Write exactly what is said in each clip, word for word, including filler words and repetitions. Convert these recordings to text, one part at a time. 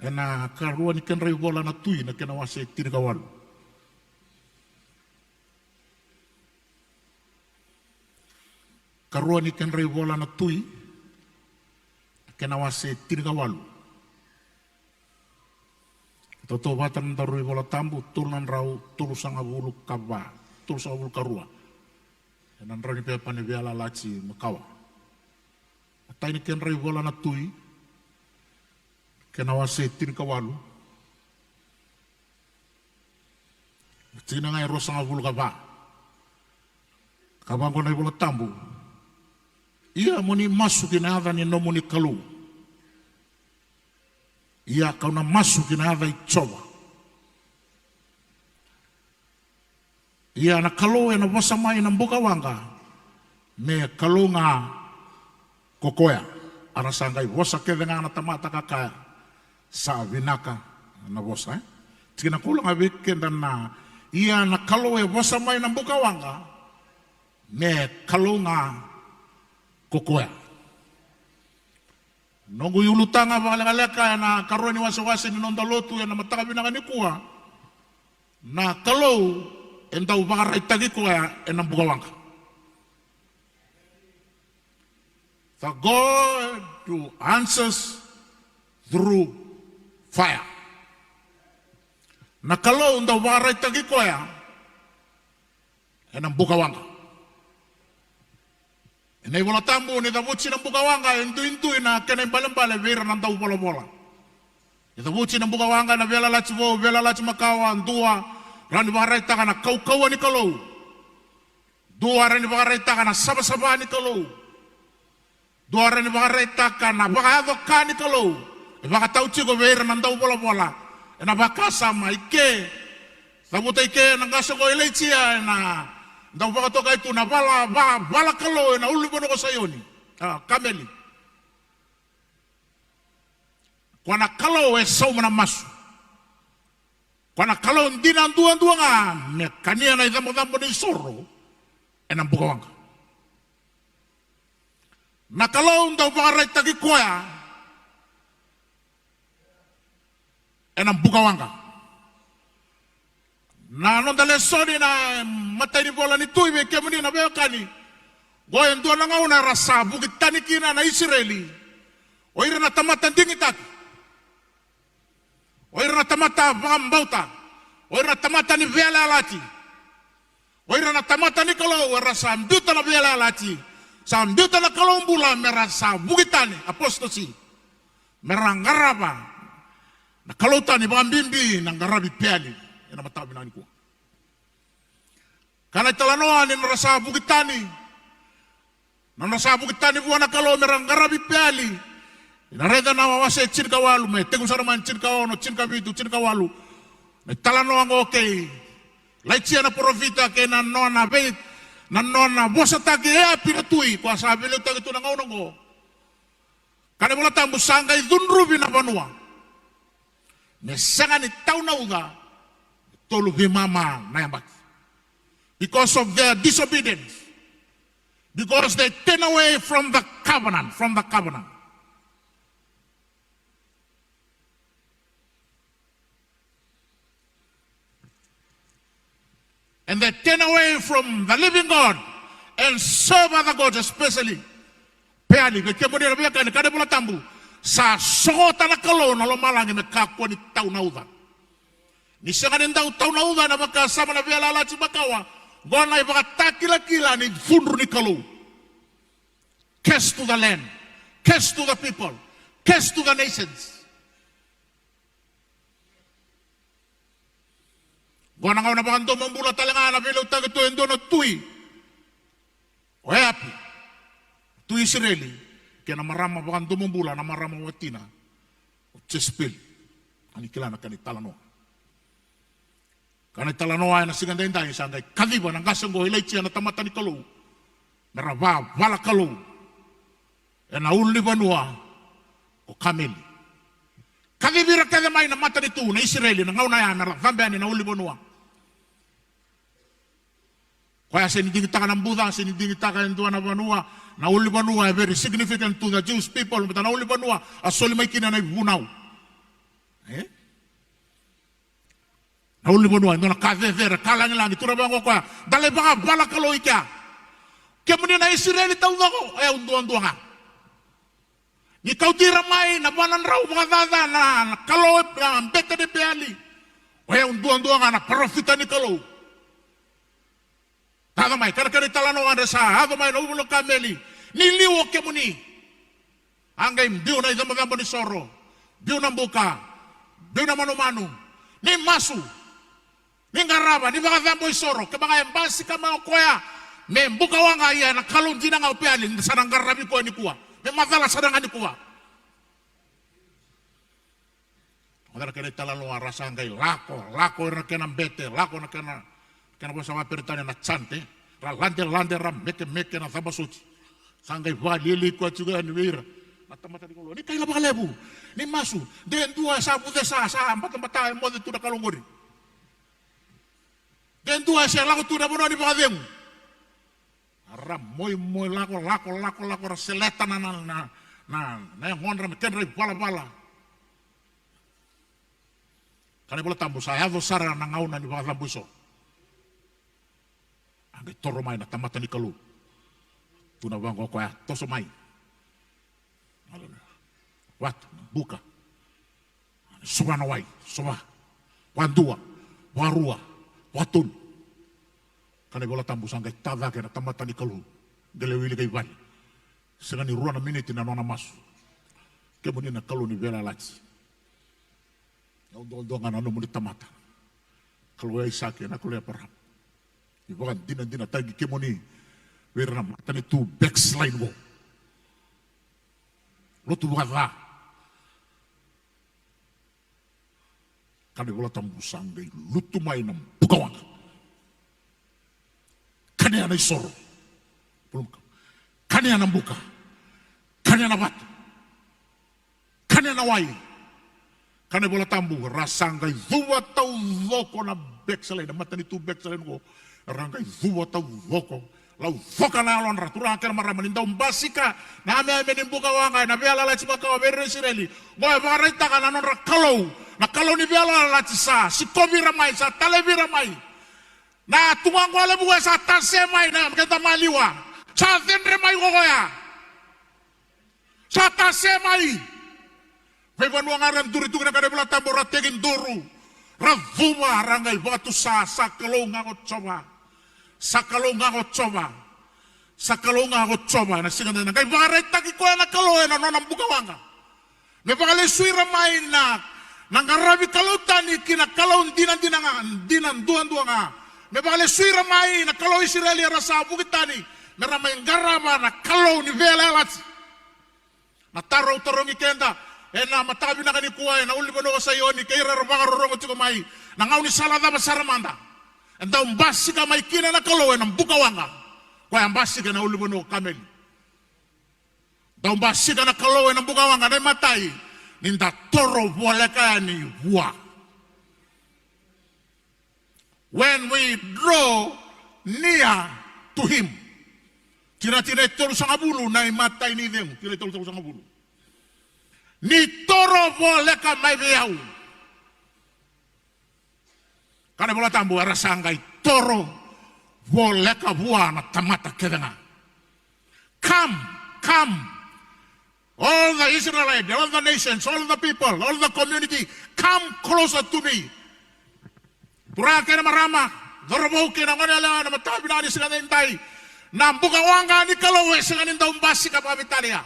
Ena karua ni kedra ivola na Tui, na kena wase tinikawalu. Karua ni kedra ivola na Tui, na kena wase tinikawalu. Tautauvata na daru iVola Tabu, tolu na drau tolusagavulu ka va, tolusagavulu ka rua. Ena drau ni pepa ni Veiyalayalati Makawa. Matai ni kedra ivola na Tui, kena wase tinikawalu, tikina ga e ruasagavulu ka va. Ka vaqo na iVola Tabu: Ia mo ni masu ki na yaca ni nomuni Kalou. Ia ka'u na masu ki na yaca i Jiova. Ia na Kalou ena vosa mai na bukawaqa, me Kalou ga ko koya. A ra sa qai vosa kece ga na tamata ka kaya, sa vinaka na vosa, e? Tikina koula ga vei keda na, ia na Kalou e vosa mai na bukawaqa, me Kalou ga ko koya. Noqu iulutaga vakalekaleka ena karua ni wasewase ni noda lotu ena mataka vinaka nikua. Na Kalou e dau vakaraitaki koya ena bukawaqa. The God who answers through fire. Na Kalou dau vakaraitaki koya ena bukawaqa. Ena iVola Tabu, ni cavuti na bukawaqa, e duidui na kena ibalebale vei ira na dauvolavola. Ni cavuti na bukawaqa ena Veiyalayalati Vou, Veiyalayalati Makawa, dua, rawa ni vakaraitaka na kaukauwa ni Kalou. Dua, rawa ni vakaraitaka na savasava ni Kalou. Dua, rawa ni vakaraitaka na vakayaco ka ni Kalou. E vakatau tiko vei ira na dauvolavola ena vakasama i ke. Cavuta i ke na qase qo Ilaija ena dau vakatokai tu na vala, va, vala Kalou ena ulunivanua ko Saioni. A, Kameli. Koya na Kalou e sauma na masu. Koya na Kalou dina duadua ga me kania na icabocabo ni soro ena bukawaqa. Na Kalou dau vakaraitaki koya ena bukawaqa. Na noda lesoni na matai ni vola ni Tui vei kemuni na veiwekani. Qo e dua na gauna era sa vuki tani kina na Isireli. O ira na tamata digitaki. O ira na tamata vakabauta. O ira na tamata ni veiyalayalati. O ira na tamata ni Kalou era sa biuta na veiyalayalati. Sa biuta na Kalou bula mera sa vuki tani, apostasy. Mera qarava na Kalou tani, vakabibi na qaravi Peali ena mataka vinaka nikua. Ka na italanoa ni nodra sa vuki tani, na nodra sa vuki tani vua na Kalou mera qaravi Peali. Ena raica na wase tinikawalu, me tekivu sara mai na tinikaono, tinikavitu, tinikawalu. Na italanoa qo kei Ilaija na parofita kei na nona vei, na nona vosataki e Eapi na Tui, koya sa veiliutaki tu na gauna qo. Ka na iVola Tabu, sa qai cudruvi na vanua me sega ni tau na uca, me tolu veimama na yabaki. Because of their disobedience. Because they turn away from the covenant, from the covenant. And they turn away from the living God and serve other gods, especially Peali. Vei kemuni na veiwekani, ka na iVola Tabu, sa sogota na Kalou na lomalagi me kakua ni tau na uca. Ni sega ni dau tau na uca ena vakasama na Veiyalayalati Makawa, qo na ivakatakilakila ni cudru ni Kalou. Curse to the land, curse to the people, curse to the nations. Qo na gauna vakadomobula tale ga na veiliutaki tu e dua na tui, o Eapi, tui Isireli, kei na marama vakadomobula, na marama watina o Jesipeli. A ni kila na kena italanoa. Ka na italanoa ena siga daidai, sa qai kaciva na qase qo Ilaija na tamata ni Kalou mera vavala Kalou ena ulunivanua ko Kameli. Kacivi ira kece mai na matanitu na Isireli na gauna ya mera cabe yani na ulunivanua. Koya se ni digitaka na buca, se ni digitaka e dua na vanua. Na ulunivanua e very significant to the Jewish people, baleta na ulunivanua a soli mai kina na ivunau. E? Na ulunivanua, e dua na ka cecere, ka lagilagi, tukuna vaqo o koya, da lai vakavala kalou i kea. Kemuni na Isireli taucoko, o yau duadua ga. Ni kauti ira mai na va na drau vakacaca na, na kalou, na bete ni Peali. O yau duadua ga na parofita ni Kalou. Yaco mai, kena, kena italanoa, a dre sa yaco mai na ulunivanua o Kameli. Ni liu o kemuni. A qai biu na icabocabo ni soro. Biu na buka. Biu na manumanu. Ni masu. Ni qarava, ni vakacabo isoro. Kevaka e basika mai o koya me buka waqa, ia na Kalou dina ga o Peali, sa na qaravi koya nikua. Me macala sara ga nikua. Oca na kena italanoa, ra sa qai lako, lako ira na kena bete, lako na kena, kena vosa vakaperitania na chant, e. Ra lade, lade, ra meke, meke na caba soti. Sa qai vakalialiai koya tiko yani vei ira na tamata ni Kalou. Ni kaila vakalevu, ni masu, de dua sa vucesa, sa batabata, e moce tu na kalou qori. De dua e se lako tu na vanua ni vakacegu. Ra moimoi lako, lako, lako, lako, ra seleta na, na, na, na, na yagodra me kedra ivalavala. Kena iVola Tabu, sa yaco sara na gauna ni vakacabo isoro. A qai toro mai na tamata ni Kalou. Tukuna vaqo o koya, toso mai. Vatu, buka. Sova na wai, sova. Vadua, varua, vatolu. Kena iVola Tabu, sa qai ta cake na tamata ni Kalou. Qai lai wilika i vale. Sega ni rua na miniti na nona masu. Kemuni na Kalou ni veiyalayalati. Au duadua ga na nomuni tamata. Kalou o Aisake, na Kalou o Eparama. Ni vakadinadinataki kemuni vei ira na matanitu backslide qo. Lotu vakaca. Kena iVola Tabu, sa qai lutu mai na buka waqa. Kania na isoro. Buluka. Kania na buka. Kania na vatu. Kania na wai. Kena iVola Tabu, ra sa qai cuva taucoko na backslide, na matanitu backslide qo. Ra qai cuva taucoko. Laucoka na yalodra, turaga kei na marama, ni dau basika na yameyame ni buka waqa ena veiyalayalati makawa vei ira na Isireli. Qo e vakaraitaka na nodra Kalou, na Kalou ni veiyalayalati sa sikovi ira mai, sa talevi ira mai. Na tuga qo levu e sa tase mai na keda maliwa. Sa cedre mai ko koya. Sa tase mai. Veivanua ga ra duri tu kina, kena iVola Tabu, ra tekiduru. Ra cuva, ra qai vakatusa, sa Kalou ga ko Jiova. Sa Kalou ga ko Jiova. Sa Kalou ga ko Jiova. Ena siga edaidai, qai vakaraitaki koya na Kalou ena nona buka waqa. Me vakalesui ira mai na, na qaravi kalou tani ki na Kalou dina, dina ga, dina duadua ga. Me vakalesui ira mai na Kalou Isireli era sa vuki tani, me ra mai qarava na Kalou ni veiyalayalati. Na taro au tarogi keda ena mataka vinaka nikua, ena ulunivanua o Saioni, kei ira era vakarorogo tiko mai, na gaunisala cava sara mada e dau basika mai kina na Kalou ena buka waqa? Koya basika ena ulunivanua o Kameli. Dau basika na Kalou ena buka waqa, na imatai, ni da toro voleka yani vua. When we draw near to him. Tina, tina e tolusagavulu, na imatai ni icegu, tina e tolusagavulu. Ni toro voleka mai vei au. Kena iVola Tabu, era sa qai toro voleka vua na tamata kece ga. Come, come. All the Israelite, all the nations, all the people, all the community, come closer to me. Turaga kei na marama, cauravou kei na goneyalewa, na mataka vinaka ni siga edaidai. Na buka waqa ni Kalou e sega ni dau basika vakaveitalia.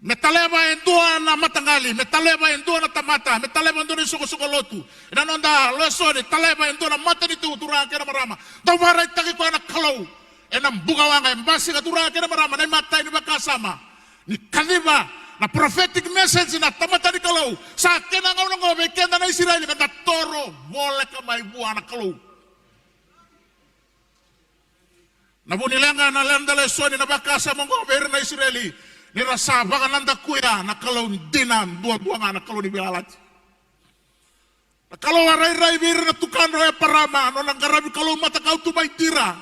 Me taleva e dua na mataqali, me taleva e dua na tamata, me taleva e dua na isoqosoqo lotu. Ena noda lesoni, taleva e dua na matanitu, turaga kei na marama. Dau vakaraitaki koya na Kalou ena buka waqa, e basika, turaga kei na marama, na imatai ni vakasama. Ni kaciva na prophetic message na tamata ni Kalou, sa kena gauna oqo vei keda na Isireli, meda toro voleka mai vua na Kalou. Na vunileqa, na leqa, na lesoni, na vakasama oqo vei ira na Isireli, ni ra sa vakanadakuya na Kalou dina duadua ga, na Kalou ni veiyalayalati. Na Kalou a rairai vei ira na tukadra o Eparama, nona qaravi kalou matakau tu mai Tira.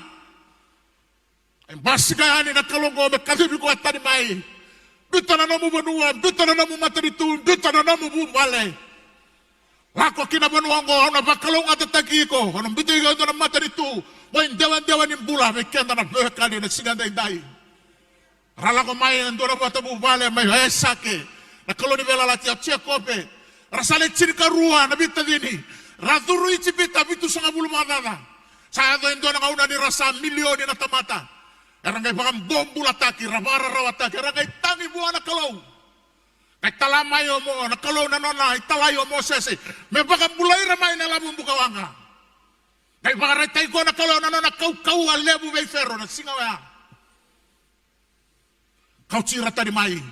E basika yani na Kalou oqo me kacivi koya tani mai. Biuta na nomu vanua, biuta na nomu matanitu, biuta na nomu vuvale. Lako ki na vanua oqo, au na vakalougatataki iko, au na biuta iko e dua na matanitu mo idewadewa ni bula vei keda na veiwekani ena siga edaidai. Ra lako mai e dua na matavuvale mai Aisake, na kalou ni veiyalayalati, o Jekope. Ra sa lai tinikarua na veitacini. Ra curu Ijipita vitusagavulu vakacaca. Sa yaco e dua na gauna ni ra sa milioni na tamata. Era qai vakabobulataki, ra vakararawataki, era qai tagi vua na Kalou. Qai tala mai o Mo, na Kalou na nona italai o Mosese me vakabulai ira mai na ilavo bukawaqa. Qai vakaraitaki koya na Kalou na nona kaukauwa levu vei Fero na siga oya. Kauti ira tani mai.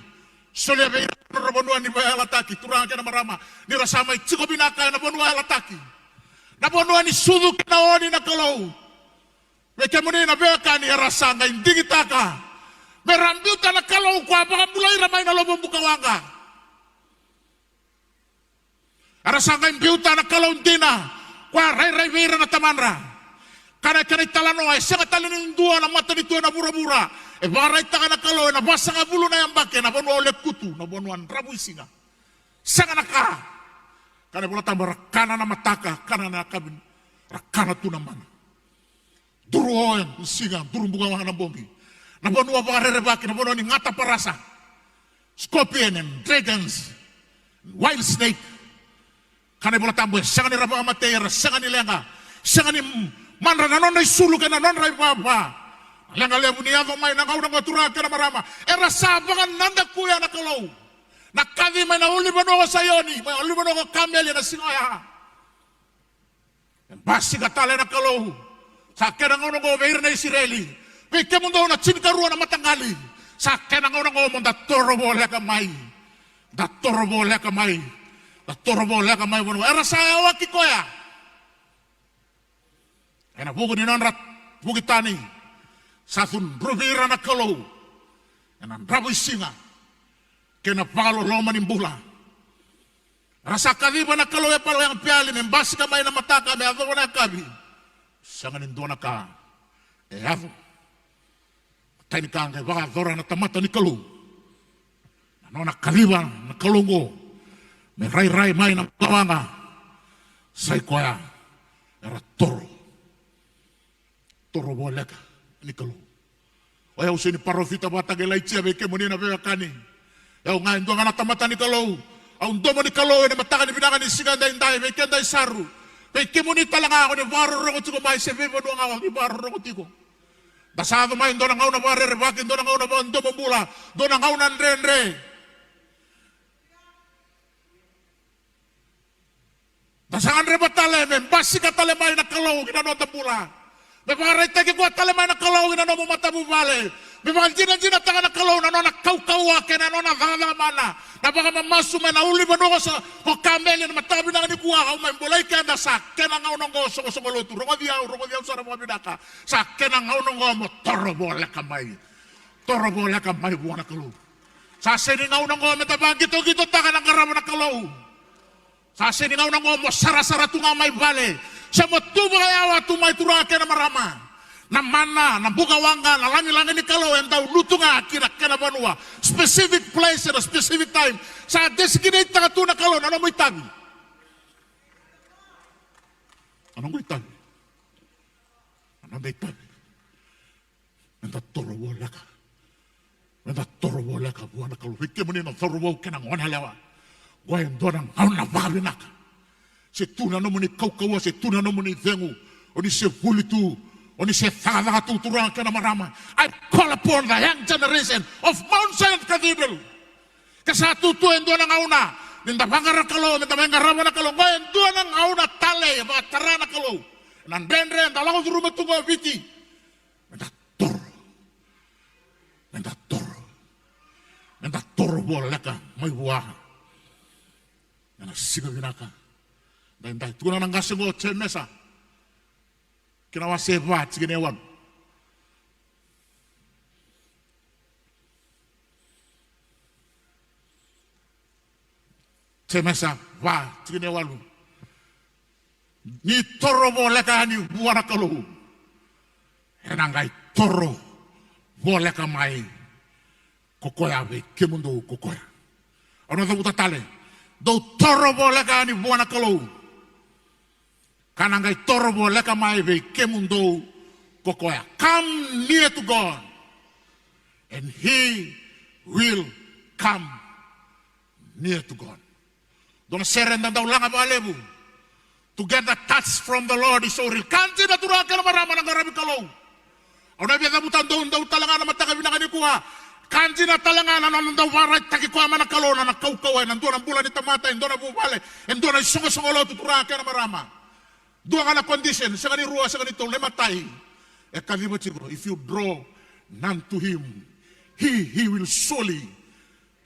Solia vei ira na nodra vanua ni veiyalayalati, turaga kei na marama. Ni ra sa mai tiko vinaka ena vanua yalataki, na vanua ni sucu kei na oni na Kalou. Vei kemuni na veiwekani, era sa qai digitaka me ra biuta na Kalou ko a vakabulai ira mai na ilavo bukawaqa. Era sa qai biuta na Kalou dina, ko a rairai vei ira na tamadra. Ka na kena italanoa, e sega tale ni dua na matanitu ena vuravura e vakaraitaka na Kalou ena vasagavulu na yabaki ena vanua o lekutu, na vanua dravuisiga. Sega na ka. Ka na iVola Tabu, ra kana na mataka, kana na yakavi, ra kana tu na mana. Duru oya na siga, duru bukawaqa na bogi. Na vanua vakarerevaki, na vanua ni gata parasa. Scorpion and dragons, wild snake. Ka na iVola Tabu, e sega ni ra vakamatei, era sega ni leqa, sega ni madra na nodra isulu kei na nodra ivava. Leqa levu ni yaco mai na gauna oqo, turaga kei na marama, era sa vakanadakuya na Kalou. Na kaci mai na ulunivanua ko Saioni, mai ulunivanua ko Kameli ena siga oya. E basika tale na Kalou. Sa kena gauna oqo vei ira na Isireli. Vei kemudou na tinikarua na mataqali, sa kena gauna oqo mo da toro voleka mai. Da toro voleka mai. Da toro voleka mai vanua era sa yawaki koya. Ena vuku ni nodra vuki tani, sa cudruvi ira na Kalou ena dravuisiga kei na vakaloloma ni bula. Ra sa kaciva na Kalou e Paleyagapeali me basika mai na mataka me yacova na yakavi. Sega ni dua na ka e yaco. Matai ni ka qai vakayacora na tamata ni Kalou na nona kaciva na Kalou oqo me rairai mai na bukawaqa. Sa i koya era toro. Toro voleka ni Kalou. O yau sega ni parofita vata kei Ilaija vei kemuni na veiwekani. Yau ga e dua ga na tamata ni Kalou. Au domo ni Kalou ena mataka ni vinaka ni siga edaidai vei keda i Saru. Vei kemuni tale ga o ni vakarorogo tiko mai se veivanua ga o ni vakarorogo tiko. Da sa yaco mai dua na gauna vakarerevaki, dua na gauna vakadomobula, dua na gauna dredre. Da sa gadreva tale me basika tale mai na Kalou ki na noda bula. Me vakaraitaki koya tale mai na Kalou ki na nomu matavuvale. Me vakadinadinataka na Kalou na nona kaukauwa kei na nona cakacaka mana. Na vakamamasu mai na ulunivanua ko Kameli ena mataka vinaka nikua, au mai bolei keda, sa kena gauna oqo, soqosoqo lotu. Rogoci au, rogoci au sara vakavinaka. Sa kena gauna oqo mo toro voleka mai. Toro voleka mai vua na Kalou. Sa sega ni gauna oqo me da vaqitoqitotaka na qarava na Kalou. Sa sega ni gauna oqo mo sarasara tu ga mai vale, se mo tu vakayawa tu mai, turaga kei na marama. Na mana, na bukawaqa, na lagilagi ni Kalou e dau lutu ga ki na kena vanua. Specific place at a specific time. Sa designate-taka tu na Kalou na nomu itavi. Na nomu itavi. Na noda itavi. Me da toro voleka. Me da toro voleka vua na Kalou. Vei kemuni na cauravou kei na goneyalewa, qo e dua na gauna vakavinaka. Se tu na nomuni kaukauwa, se tu na nomuni cegu, o ni se vuli tu, o ni se cakacaka tu, turaga kei na marama. I call upon the young generation of Mount Zion Cathedral. Ke sa tu tu e dua na gauna ni da vaqara Kalou, me da mai qarava na Kalou, qo e dua na gauna tale e vakatara na Kalou. Na dredre da lako curuma tu qo Viti. Me da toro. Me da toro. Me da toro voleka mai vua. Ena siga vinaka. Daidai, tukuna na qase qo, Jemesa. Kei na wase va, tikina e walu. Jemesa va, tikina e walu. Ni toro voleka yani vua na Kalou, ena qai toro voleka mai ko koya vei kemudou ko koya. Au na cavuta tale. Dou toro voleka yani vua na Kalou, ka na qai toro voleka mai vei kemudou ko koya. Come near to God, and he will come near to God. Dua na sere eda dau laga vakalevu. To get the touch from the Lord is so real. Ka dina, turaga kei na marama, na qaravi Kalou. Au na via cavuta doudou tale ga na mataka vinaka nikua. Ka dina tale ga na nona dau vakaraitaki koya mai na Kalou na, na kaukauwa ena dua na bula ni tamata, e dua na vuvale, e dua na isoqosoqo lotu, turaga kei na marama. Dua ga na condition, sega ni rua, sega ni tolu, na imatai. E kaciva tiko, if you draw none to him, he, he will surely.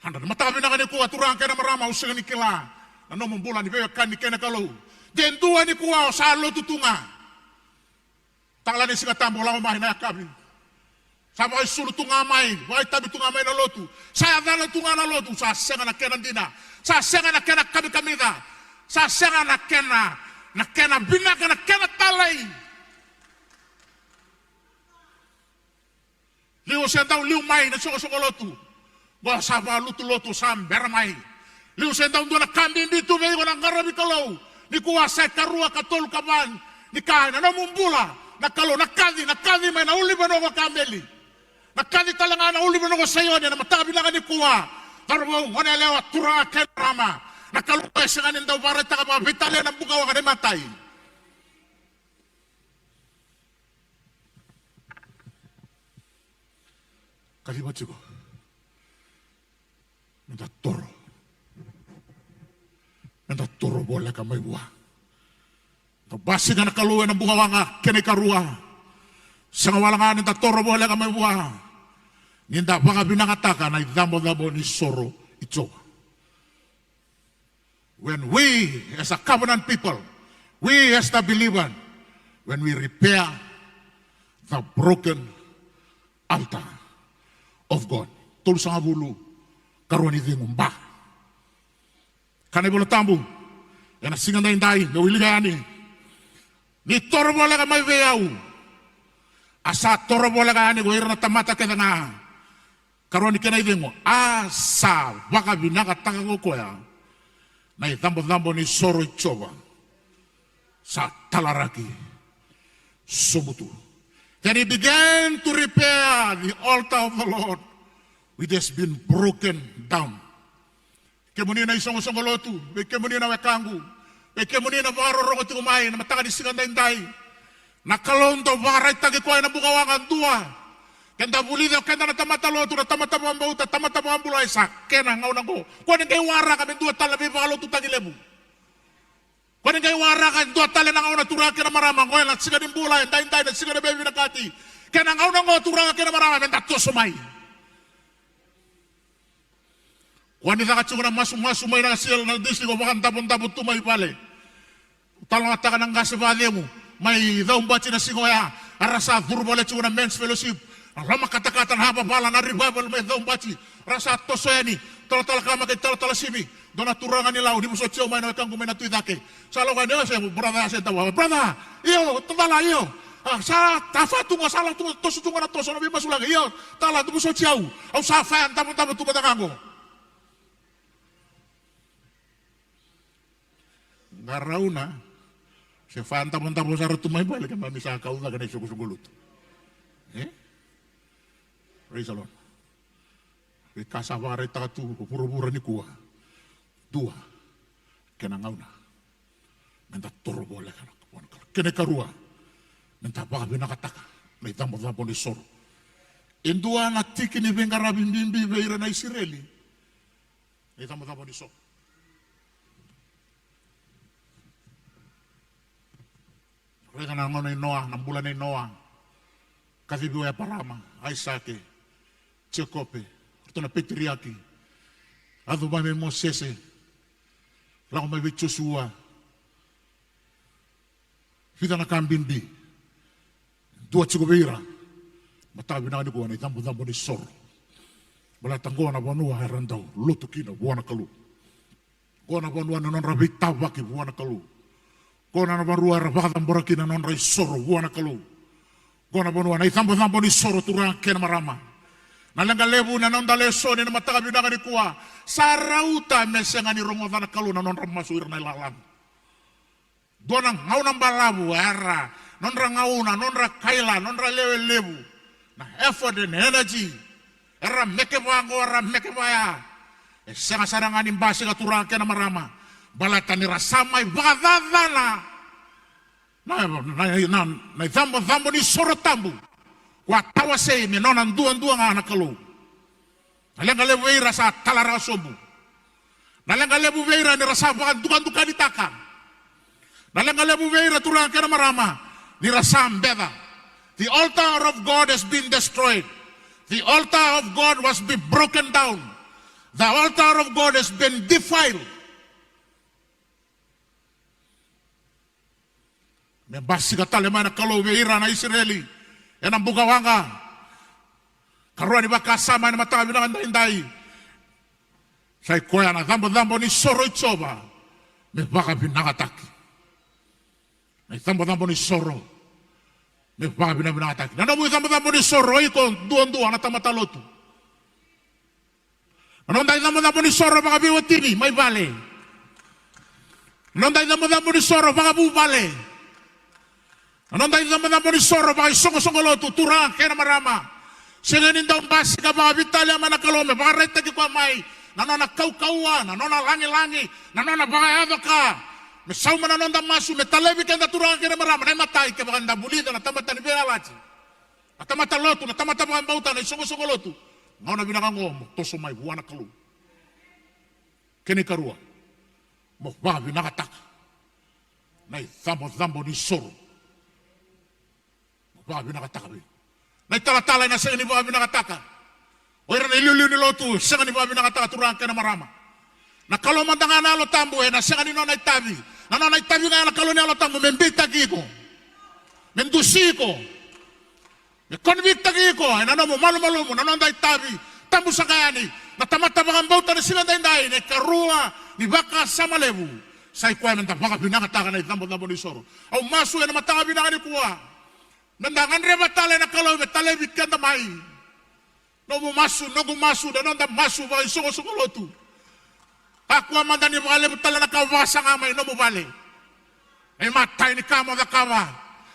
Hundred. Mataka vinaka nikua, turaga kei na marama, au sega ni kila na nomu bula ni veiwekani kei na Kalou. De dua nikua o sa lotu tu ga. Tala ni Siga Tabu, o lako mai na yakavi. Sa vakaisulu tu ga mai, vakaitavi tu ga mai na lotu. Sa yacana tu ga na lotu, sa sega na kena dina. Sa sega na kena kamikamica. Sa sega na kena, na kena vinaka, na kena talei. Liu se dau liu mai na soqosoqo lotu. Qo sa vakalutu lotu, sa bera mai. Liu se dau dua na ka bibi tu vei iko na qaravi Kalou. Nikua sa ikarua, katolu, kava ni ka ena nomu bula. Na Kalou na kaci, na kaci mai na ulunivanua ko Kameli. Na kaci tale ga na ulunivanua ko Saioni ena mataka vinaka nikua. Cauravou, goneyalewa, turaga kei na marama. Na Kalou e sega ni dau vakaraitaka vakaveitalia na bukawaqa na imatai. Kaciva tiko. Meda toro. Meda toro voleka mai vua. Da basika na Kalou ena bukawaqa kena ikarua. Sega wale ga ni da toro voleka mai vua, ni da vakavinakataka na icabocabo ni soro i Jiova. When we, as a covenant people, we as the believer, when we repair the broken altar of God. Tolusagavulu, karua ni cegu, ba. Kana iVola Tabu ena siga daidai, meu wilika yani. Ni toro voleka mai vei au, a sa toro voleka yani ko ira na tamata kece ga. Karua ni kena icegu, a sa vakavinakataka ko koya na icabocabo ni soro i Jiova, sa talaraki sobu tu. Then he began to repair the altar of the Lord, which has been broken down. Kemuni na isoqosoqo lotu, vei kemuni na wekaqu, vei kemuni na vakarorogo tiko mai na mataka ni siga daidai. Na Kalou dau vakaraitaki koya ena bukawaqa dua. Keda vulica o keda na tamata lotu, na tamata vakabauta, tamata vakabulai, sa kena gauna oqo. Kua ni qai waraka me dua tale na veivakalotutaki levu. Kua ni qai waraka e dua tale na gauna, turaga kei na marama, oqo ena siga ni bula, e daidai na siga ni veivinakati. Kena gauna oqo, turaga kei na marama, meda toso mai. Kua ni caka tiko na masumasu mai na sel na disi ko vakadavodavo tu mai vale. Talanoataka na qase vakacegu mai Caubati na siga oya, era sa curu vale tiko na men's fellowship. Na loma katakata, na yavavala, na revival mai Caubati. Era sa toso yani, Talatala Kama kei Talatala Simi. Dua na turaga ni Lau, ni vosoti au mai na wekaqu mai na Tui Cake. Sa lako yani, o se brother, se tawa, brother, io, tatala, io. A, sa tafa tu ga, sa lako tu ga, toso tu ga na toso, na veimasulaki, io, tala, tu vosoti au. Au sa faya davodavo tu vata ga qo. Qarauna, se faya davodavo sara tu mai vale, keimami sa kau cake na isoqosoqo lotu. E? Praise the Lord. Veika sa vakaraitaka tu ko vuravura nikua. Dua, kena gauna meda toro voleka na Kalou. Kena ikarua, meda vakavinakataka na icabocabo ni soro. E dua na tiki ni veiqaravi bibi vei ira na Isireli, na icabocabo ni soro. Raica na gauna i Noa, na bula nei Noa. Kacivi o Eparama, Aisake, Jekope, ratou na peteriaki. Yaco mai vei Mosese, lako mai vei Josua. Vica na ka bibi. Dua tiko vei ira. Mataka vinaka nikua na icabocabo ni soro. Baleta qo na vanua era dau lotu kina vua na Kalou. Qo na vanua na nodra veitavaki vua na Kalou. Qo na vanua era vakacabora kina na nodra isoro vua na Kalou. Qo na vanua na icabocabo ni soro, turaga kei na marama. Na leqa levu na noda lesoni na mataka vinaka nikua, sa rauta me sega ni rogoca na Kalou na nodra masu ira na ilalamu. Dua na gauna balavu era, nodra gauna, nodra kaila, nodra lewe levu, na effort and energy, era meke vaqo, era meke vaya. E sega sara ga ni basika, turaga kei na marama, baleta ni ra sa mai vakacacana na, na, na, na icabocabo ni soro tabu. Ko a tawasei me nona duadua ga na Kalou. Na leqa levu vei ira sa talaraka sobu. Na leqa levu vei ira ni ra sa vakadukadukanitaka. Na leqa levu vei ira, turaga kei na marama, ni ra sa beca. The altar of God has been destroyed. The altar of God was be broken down. The altar of God has been defiled. Me basika tale mai na Kalou vei ira na Isireli ena buka waqa. Karua ni vakasama ena mataka vinaka daidai, sa i koya na icabocabo ni soro i Jiova me vakavinakataki. Na icabocabo ni soro me vakavinavinakataki. Na nomu icabocabo ni soro, o iko duadua na tamata lotu. Na noda icabocabo ni soro vakaveiwatini mai vale. Na noda icabocabo ni soro vakavuvale. Na noda icabocabo ni soro vakaisoqosoqo lotu, turaga kei na marama. Sega ni dau basika vakavitalia mai na Kalou me vakaraitaki koya mai na nona kaukauwa, na nona lagilagi, na nona vakayaco ka. Me sauma na noda masu, me talevi keda, turaga kei na marama, na imatai, kevaka eda vulica na tamata ni veiyalayalati, na tamata lotu, na tamata vakabauta, na isoqosoqo lotu. Gauna vinaka oqo mo toso mai vua na Kalou. Kena ikarua, mo vakavinakataka na icabocabo ni soro. Mo vakavinakataka vei. Na italatala ena sega ni vakavinakataka. O ira na iliuliu ni lotu sega ni vakavinakataka, turaga kei na marama. Na Kalou mada ga na Yalo Tabu ena sega ni nona itavi. Na nona itavi ga na Kalou na Yalo Tabu me beitaki iko, me dusi iko, me convictaki iko ena nomu malumalumu. Na noda itavi tabu saka yani na tamata vakabauta na siga daidai, na ikarua ni vakasama levu, sa i koya meda vakavinakataka na icabocabo ni soro. Au masu ena mataka vinaka nikua, meda gadreva tale na Kalou me talevi keda mai. Nomu masu, noqu masu, na noda masu vakaisoqosoqo lotu. Kakua mada ni vakalevu tale na ka vakasaga mai nomu vale. Na imatai ni ka mo cakava,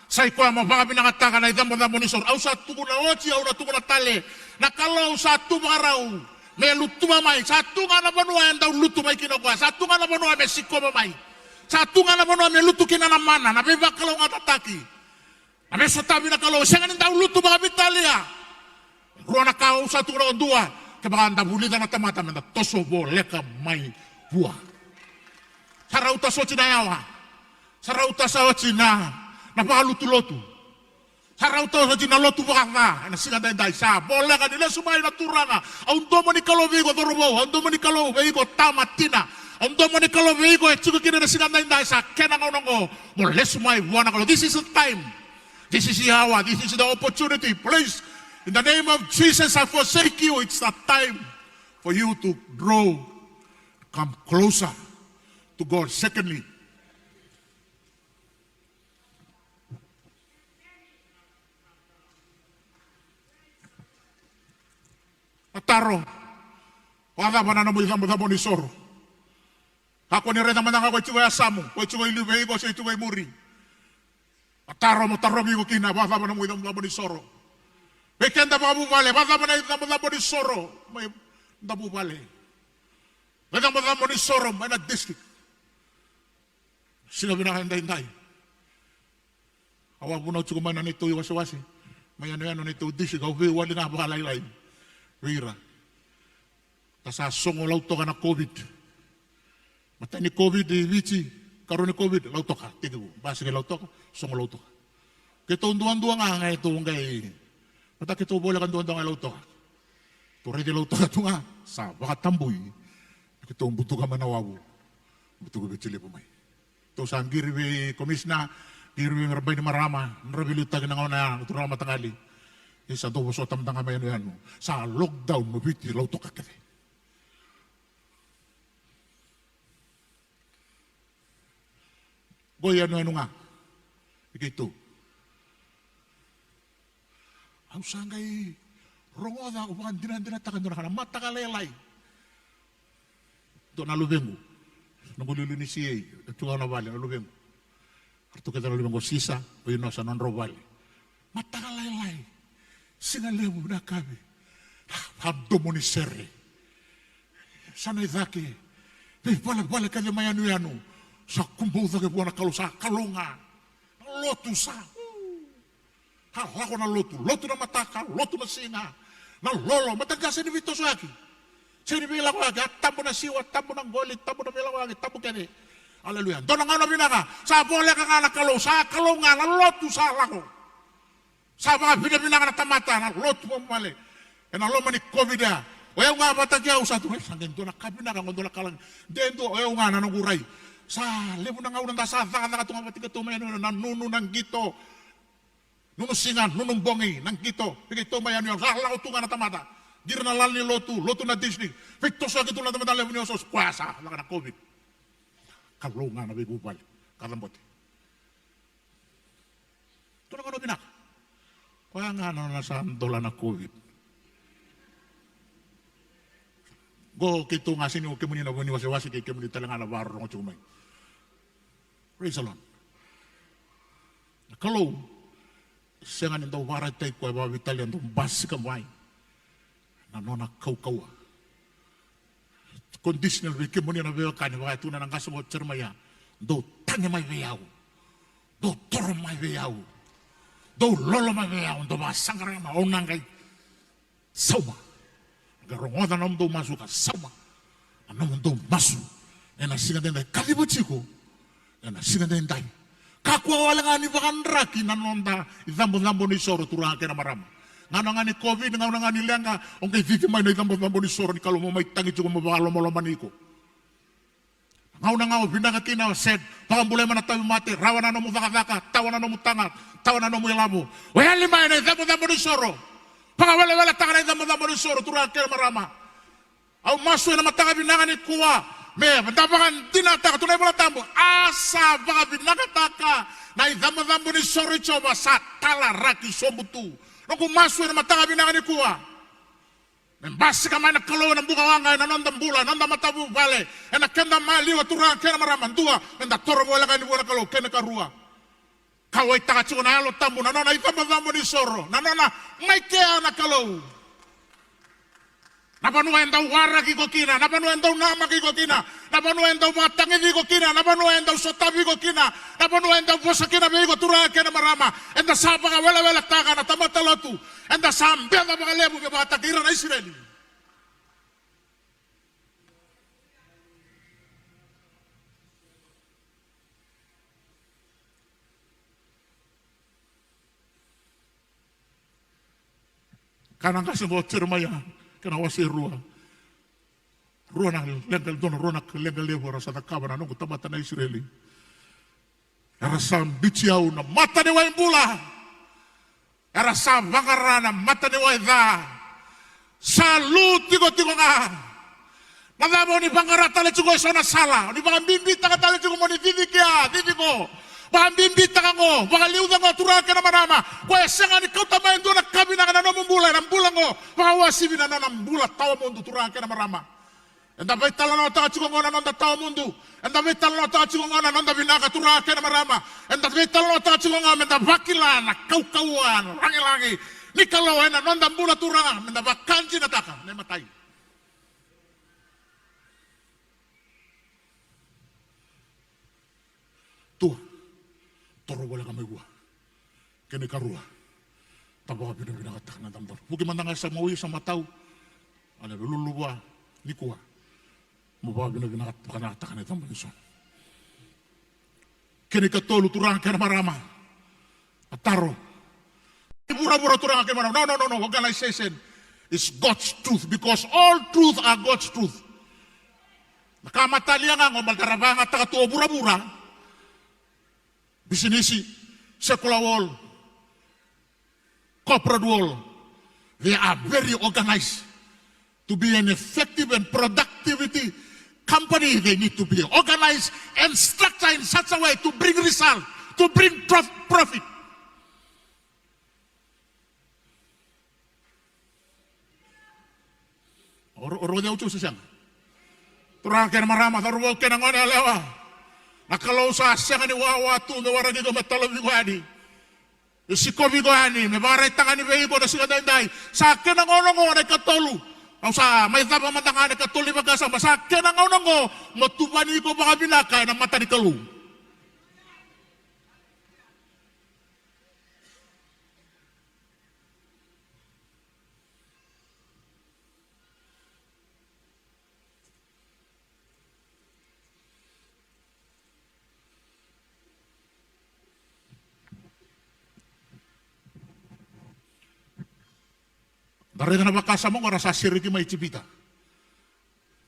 sa i koya mo vakavinakataka na icabocabo ni soro. Au sa tukuna oti, au na tukuna tale. Na Kalou sa tu vakarau me lutuva mai. Sa tu ga na vanua e dau lutu mai kina o koya. Sa tu ga na vanua me sikova mai. Sa tu ga na vanua me lutu kina na mana, na veivakalougatataki. Na veisotavi na Kalou, sega ni dau lutu vakavitalia. Rua na ka au sa tukuna, o dua, kevaka da vulica na tamata, meda toso voleka mai vua. Sa rauta sa oti na yawa. Sa rauta sa oti na, na vakalutulotu. Sa rauta sa oti na lotu vakaca ena siga daidai. Sa voleka ni lesu mai na Turaga. Au domo ni Kalou vei iko, cauravou. Au domo ni Kalou vei iko, tama, tina. Au domo ni Kalou vei iko e tiko kina ena siga daidai. Sa kena gauna oqo mo lesu mai vua na Kalou. This is the time. This is the hour. This is the opportunity. Please, in the name of Jesus, I forsake you. It's the time for you to draw, come closer to God. Secondly, na taro, vakacava na nomu icabocabo ni soro? Kakua ni raica mada ga ko e tiko e yasamu, ko e tiko i liu vei iko se i tiko i muri. Na taro mo tarogi iko kina, vakacava na nomu icabocabo ni soro? Vei keda vakavuvale, vakacava na icabocabo ni soro mai noda vuvale? Na icabocabo ni soro mai na district. Siga vinaka edaidai, au a vunau tiko mai na neitou iwasewase mai yanuyanu, neitou district, au veiwali ga vakalailai vei ira. Da sa sogo Lautoka na COVID. Matai ni COVID i Viti, karua ni COVID Lautoka, tekivu. Basika i Lautoka, sogo Lautoka. Keitou duadua ga, ga keitou qai, mata keitou voleka duadua ga i Lautoka. Tou raici Lautoka tu ga, sa vakatabui. Keitou butuka mai na wavu, butuka Viti Levu mai. Tou sa qiri vei komisina, qiri vei Bainimarama, nodra veiliutaki na gauna ya, na turaga mataqali. Ia sa dau vosota mada ga mai yanuyanu. Sa lockdown o Viti, Lautoka kece. Qo i yanuyanu ga i keitou. Au sa qai Rogoca, au vakadinadinataka e dua na ka na mataka lailai. Dua na luvequ, noqu liuliu ni C A, e tu ga na vale na luvequ. Ratou kece na luvequ o Sisa, o Inosa, nodrau vale. Mataka lailai, siga levu na kavi. A, domo ni sere. Sa na i cake. Veivalevale kece mai yanuyanu. Sa kubou cake vua na Kalou, sa Kalou ga. Na lotu sa. Sa lako na lotu, lotu na mataka, lotu na siga. Na lolo, mataka sega ni veitosoyaki. Sega ni veilakoyaki, a tabu na siwa, tabu na qoli, tabu na veilakoyaki, tabu kece. Aleluya. Dua na gauna vinaka, sa voleka ga na Kalou, sa Kalou ga, na lotu sa lako. Sa vakavinavinaka na tamata, na lotu vamale. Ena loma ni COVID ya. O yau ga vata kei au sa tu, sa qai dua na ka vinaka, qo dua na ka lagi. De dua, o yau ga na noqu rai. Sa levu na gauna da sa cakacaka tu ga vata kei tou mai yanuyanu, na nunu, na qito. Nunu siga, nunu bogi, na qito. Vei keitou mai yanuyanu, sa lako tu ga na tamata. Qiri na lala ni lotu, lotu na district. Veitosoyaki tu na tamata levu ni osooso. Koya sa, lako na COVID. Kalou ga na veivuvale. Ka cabote. Dua na gauna vinaka. Koya ga na nona sa dola na COVID. Qo keitou ga sega ni o kemuni na vuniwasewase kei kemuni tale ga na vakarorogo tiko mai. Praise the Lord. Na Kalou, sega ni dau vakaraitaki koya vakaveitalia, dau basika mai na nona kaukauwa. Conditional vei kemuni na veiwekani, vaka e tukuna na qase qo o Jeremaia. Dou tagi mai vei au. Dou toro mai vei au. Dou lolo mai vei au, dou vakasaqara mai, au na qai sauma. Qai rogoca na nomudou masu ka sauma na nomudou masu. Ena siga daidai, kaciva tiko. Ena siga daidai. Kakua wale ga ni vakadraki na noda icabocabo ni soro, turaga kei na marama. Gauna ga ni COVID, gauna ga ni leqa, o qai cici mai na icabocabo ni soro ni Kalou, mo mai tagi tiko, mo vakalomalomani iko. Gauna ga o vinaka kina, o set, vakabulai mai na tauvimate, rawa na nomu cakacaka, tawa na nomu taga, tawa na nomu ilavo. O yali mai na icabocabo ni soro. Vakaweleweletaka na icabocabo ni soro, turaga kei na marama. Au masu ena mataka vinaka nikua me da vakadinataka tu na iVola Tabu. A sa vakavinakataka na icabocabo ni soro i Jiova, sa talaraki sobu tu. Noqu masu ena mataka vinaka nikua me basika mai na Kalou ena bukawaqa, ena noda bula, ena noda matavuvale, ena keda maliwa, turaga kei na marama. Dua, me da toro voleka yani vua na Kalou. Kena ikarua, kauwaitaka tiko na Yalo Tabu, na nona icabocabo ni soro, na nona mai kea na Kalou. Na vanua e dau waraki iko kina, na vanua e dau namaki iko kina, na vanua e dau vakatagici iko kina, na vanua e dau sotavi iko kina, na vanua e dau vosa kina vei iko, turaga kei na marama. Eda sa vakaweleweletaka na tamata lotu, eda sa beca vakalevu me vakataki ira na Isireli. Kaya na qase qo o Jeremaia, kena wase e rua. Rua na leqa, dua na rua na leqa levu era sa cakava na noqu tamata na Isireli. Era sa biuti au na mata ni wai bula. Era sa vaqara na mata ni wai ca. Sa lu tikotiko ga. Na cava o ni vaqara tale tiko eso na sala? O ni vakabibitaka tale tiko mo ni cici kea, cici qo. Vakabibitaka qo, vakaliuca qo, turaga kei na marama. Koya e sega ni kauta mai e dua na ka vinaka na nomu bula, ena bula qo. Vakauasivi na nona bula tawamudu, turaga kei na marama. Eda veitalanoataka tiko qo na noda tawamudu. Eda veitalanoataka tiko qo na noda vinaka, turaga kei na marama. Eda veitalanoataka tiko qo meda vakila na kaukauwa, na lagilagi ni Kalou ena noda bula, turaga, meda vakadinataka na imatai. Tua, toro voleka mai vua. Kena ikarua, da vakavinavinakataka na damudamu. Vuki mada ga e sa mau, sa matau. Aleluya, lululu vua nikua. Mo vakavinavinakataka na damudamu ni so. Kena ikatolu, turaga kei na marama. A taro. Vuravura, turaga kei na marama. No, no, no, no. Organization is God's truth, because all truth are God's truth. Na ka matalia ga qo, baleta ra vakayagataka tu o vuravura. Bisinisi, secular world, corporate world, they are very organized. To be an effective and productivity company, they need to be organized and structured in such a way to bring result, to bring prof-, profit. O ro-, o rogoci au tiko se sega? Turaga kei na marama, cauravou kei na goneyalewa. Na Kalou sa sega ni wawa tu me waraki iko me talovi iko yani, me sikovi iko yani, me vakaraitaka yani vei iko na siga daidai. Sa kena gauna oqo na ikatolu. Au sa mai cava mada ga na ikatolu ni vakasama. Sa kena gauna oqo mo tuvani iko vakavinaka ena mata ni Kalou. Da raica na vakasama oqo, ra sa sereki mai Ijipita.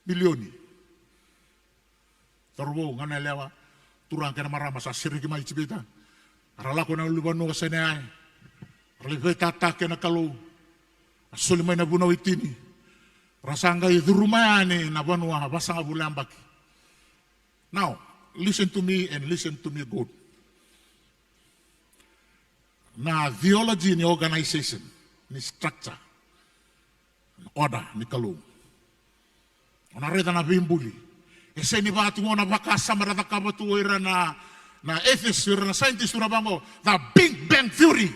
Milioni. Cauravou, goneyalewa, turaga kei na marama, sa sereki mai Ijipita. Ra lako na ulunivanua o Saineai. Ra lai veitataki kei na Kalou. A soli mai na vunau e tini. Ra sa qai curuma yani na vanua vasagavulu na yabaki. Now, listen to me and listen to me good. Na theology ni organization, ni structure, na order ni Kalou. O na raica na veibuli. E sega ni vaka tu qo na vakasama era cakava tu o ira na, na atheist, o ira na scientist, o ira vaqo, the Big Bang Theory.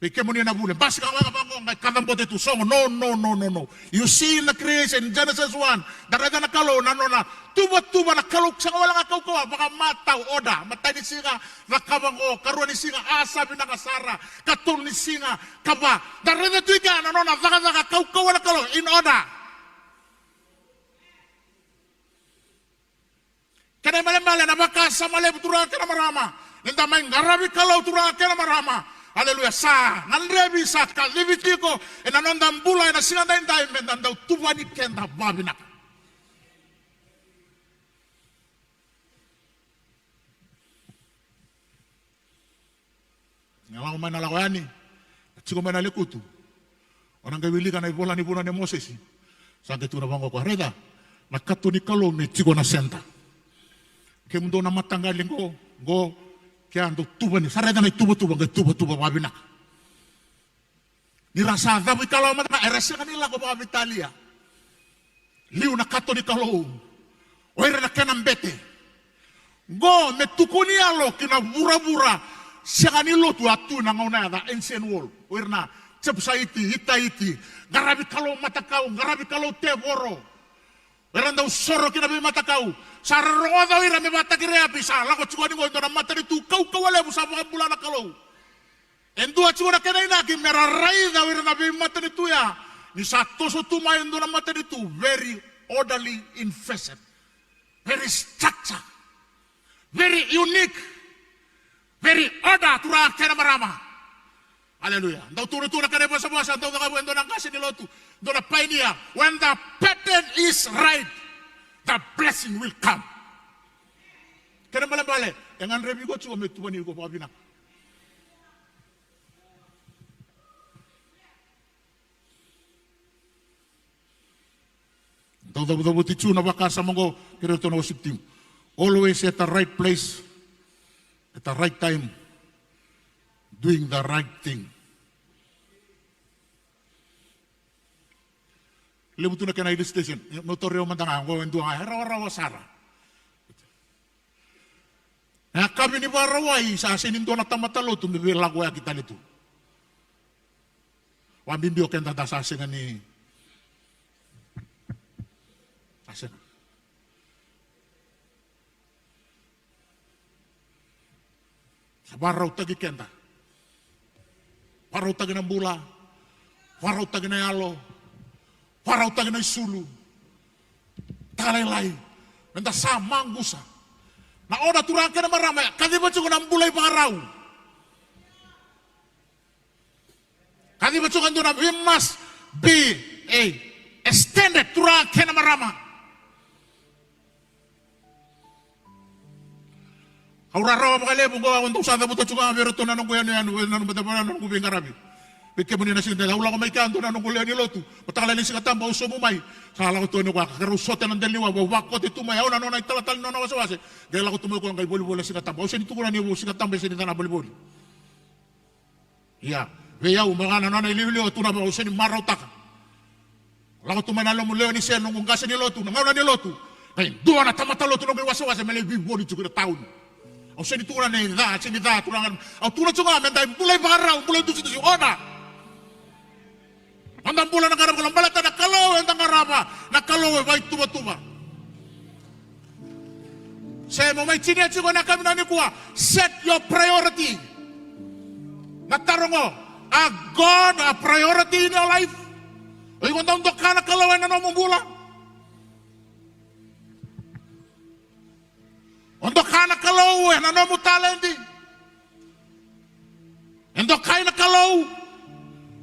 Vei kemuni na vuli, basika ga vaqo, qai kacabote tu, sogo. No, no, no, no, no. You see in the creation, Genesis one, da raica na Kalou, na nona tuvatuva na Kalou, sega wale ga kaukauwa, vakamatau, order, matai ni siga, cakava qo, karua ni siga, a sa vinaka sara, katolu ni siga, kava. Da raica tu i kea na nona cakacaka kaukauwa na Kalou, in order. Kena ibalebale na vakasama levu, turaga kei na marama, ni da mai qaravi Kalou, turaga kei na marama. Aleluya. Sa gadrevi, sa kacivi tiko ena noda bula ena siga daidai me da dau tuvani keda vakavinaka. Ni lako mai na lako yani, na tiko mai na lekutu. O na qai wilika na ivola ni vunau nei Mosese. Sa qai tukuna vaqo o koya, raica, na kato ni Kalou me tiko na center. Kemudou na mataqali qo, qo, kea dou tuvani. Sa raica na ituvatuva, qai tuvatuva vakavinaka. Ni ra sa cavuikalawa mada ga, era sega ni lako vakaveitalia. Liu na kato ni Kalou. O ira na kena bete. Qo me tukuni yalo ki na vuravura. Sega ni lotu a tu na gauna ya, the ancient world. O ira na Jepusaiti, Itaiti. Qaravi kalou matakau, qaravi kalou tevoro. O ira dau soro ki na veimatakau. Sa ra rogoca o ira me vakataki Reapi, sa lako tiko yani qo e dua na matanitu kaukauwa levu, sa vakabula na Kalou. E dua tiko na kena inaki me ra raica o ira na veimatanitu ya, ni sa toso tu mai e dua na matanitu very orderly in fashion, very structure, very unique, very order, turaga kei na marama. Aleluya. Dau tukuna tu na kena ivosavosa, dau cakava e dua na qase ni lotu, dua na painia. When the pattern is right, the blessing will come. Kena ibalebale, e gadrevi iko tiko me tuvani iko vakavinaka. Dau cavucavuti tu na vakasama oqo, kei iratou na worship team. Always at the right place, at the right time, doing the right thing. Levu tu na kena illustration. Meu tauri au mada ga, oqo e dua ga e rawarawa sara. Na yakavi ni Vakarauwai sa sega ni dua na tamata lotu me veilakoyaki tale tu. Vakabibi o keda da sa sega ni, sa sega. Sa vakarautaki keda. Vakarautaki na bula. Vakarautaki na yalo. Vakarautaki na isulu. Takalailai. Meda sa maqusa. Na order, turaga kei na marama, e kaciva tiko na bula ivakarau. Kaciva tiko e dua na, we must be a, a standard, turaga kei na marama. Au rarawa vakalevu oqo, au dau sa cavuta tiko ga vei iratou na noqu yanuyanu, vei na noqu, na noqu veiqaravi. Vei kemuni na siga, au lako mai kea, dua na noqu lewe ni lotu. Mataka lailai ni Siga Tabu au sobu mai. Sa lako tu yani o koya, ka rau sote na dela ni wavu, au vakote tu mai, au na nona italatala ni nona wasewase. Qai lako tu mai o koya qai volivoli na Siga Tabu. Au sega ni tukuna ni Siga Tabu e sega ni caka na volivoli. Ia, vei au, me vaka na nona ilivaliva, au tukuna vaqo, au sega ni marautaka. Lako tu mai na lomu lewe ni se, noqu qase ni lotu, na gauna ni lotu. Qai dua na tamata lotu noqu iwasewase me lai vivoli tiko ina tauni. Au sega ni tukuna ni ca, sega ni ca, turaga. Au tukuna tiko ga me da bula ivakarau, bula idusidusi, oda. Noda bula na qarava Kalou, baleta na Kalou eda qarava, na Kalou e vakaituvatuva. Se mo mai tinia tiko ena yakavi nikua, set your priority. Na taro qo, a God a priority in your life? O iko dau doka na Kalou ena nomu bula? O doka na Kalou ena nomu taledi? E dokai na Kalou?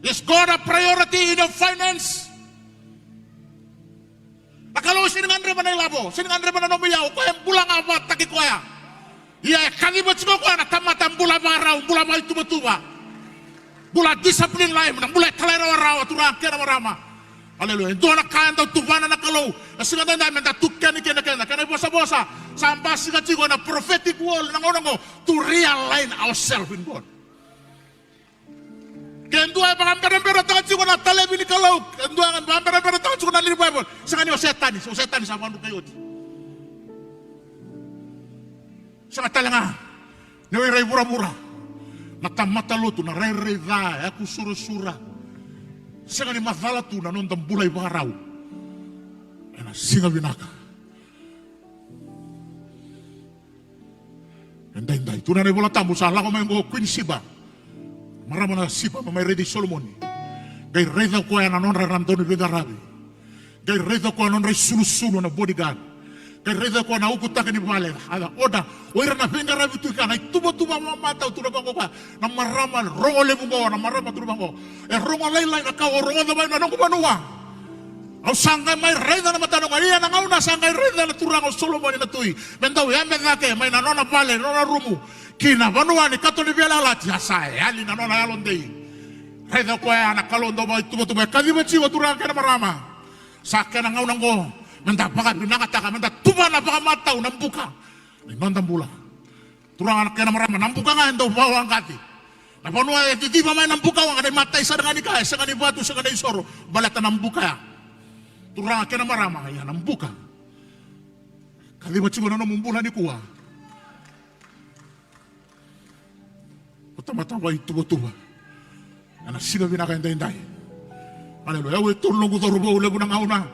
Is God a priority in your finance? Na Kalou sega ni gadreva na ilavo, sega ni gadreva na nomu iyau, o koya e bula ga vakataki koya. Ia e kaciva tiko o koya na tamata bula vakarau, bula vakaituvatuva, bula discipline life, na bula e talairawarawa, turaga kei na marama. Aleluya. E dua na ka e dau tuvana na Kalou na siga edaidai me da tu kina kei na keda, kena ivosavosa sa basika tiko ena prophetic world na gauna oqo, to realign ourselves in God. Ke dua e vakaberaberataka tiko na talevi ni Kalou, ke dua e vakaberaberataka tiko na revival, sega ni o Setani, o Setani sa vakadrukai oti. Sega tale ga ni o ira i vuravura, na tamata lotu, na rairai ca, yaku surasura. Sega ni macala tu na noda bula ivakarau ena siga vinaka edaidai. Tukuna na iVola Tabu, sa lako mai oqo o Queen Siba, marama na Siba, me mai raici Solomoni. Qai raica o koya na nodra na dauniveiqaravi. Qai raica o koya na nodra isulusulu na bodyguard. Qai raica o koya na ukutaki ni vale. A oda, o ira na veiqaravi tu i kea, na ituvatuva vakamatau, tukuna vaqo o koya. Na marama rogo levu qo, na marama, tukuna vaqo, e rogo lailai na ka o rogoca mai na noqu vanua. Au sa qai mai raica na matana qo, ia na gauna sa qai raica na turaga o Solomoni na tui me dau yabe cake mai na nona vale, na nona rumu, ki na vanua ni kato ni veiyalayalati, a sa yali na nona yalodei. Raica o koya na Kalou dau vakaituvatuva e kaciva tiko, turaga kei na marama. Sa kena gauna oqo me da vakavinakataka, me da tuvana vakamatau na buka ni noda bula. Turaga kei na marama, na buka ga e dau vakawaqaci. Na vanua e ciciva mai na buka oqo, na imatai sara ga ni ka, e sega ni vatu, sega ni isoro, baleta na buka ya. Turaga kei na marama, ia na buka kaciva tiko na nomu bula nikua. O tamata vakaituvatuva ena siga vinaka edaidai. Aleluya. Au e tolu noqu cauravou, levu na gauna.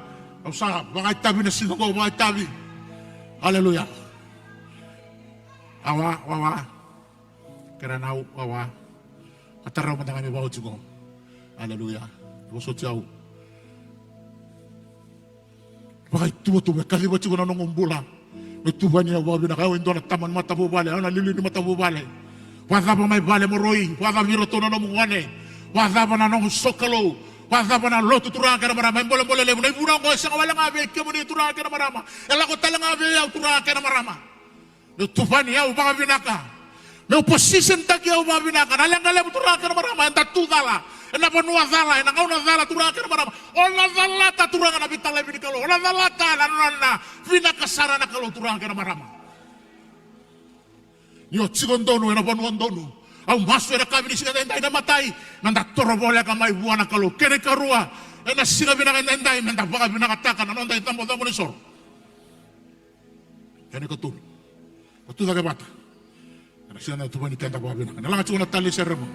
Au sa vakaitavi na siga oqo, vakaitavi. Aleluya. Wawa, wawa. Kere nau, wawa. A tarau mada ga me vau tiko. Aleluya. Vosoti au. Vakaituvatuva e kaciva tiko na noqu bula. Me tuvani au vakavinaka, au e dua na tama ni matavuvale, au na liuliu ni matavuvale. Vakacava mai vale, maroi, vakacava iratou na nomu gone. Vakacava na nomu sokalou. Vakacava na lotu, turaga kei na marama, e bolebole levu. Na ivuna oqo e sega wale ga vei kemuni, turaga kei na marama. E lako tale ga vei au, turaga kei na marama. Meu tuvani au vakavinaka. Meu position taki au vakavinaka. Na leqa levu, turaga kei na marama, eda tu cala ena vanua cala, ena gauna cala, turaga kei na marama. O na calata, turaga, na veitalevi ni Kalou. O na calata na nona vinaka sara na Kalou, turaga kei na marama. Ni o tiko donu ena vanua donu. Au masu ena yakavi ni siga edaidai, na imatai, me da toro voleka mai vua na Kalou. Kena ikarua, ena siga vinaka edaidai, me da vakavinakataka na noda icabocabo ni soro. Kena ikatolu, da tu cake vata ena siga, da tuvani keda vakavinaka. Na laga tiko na tali ni serema.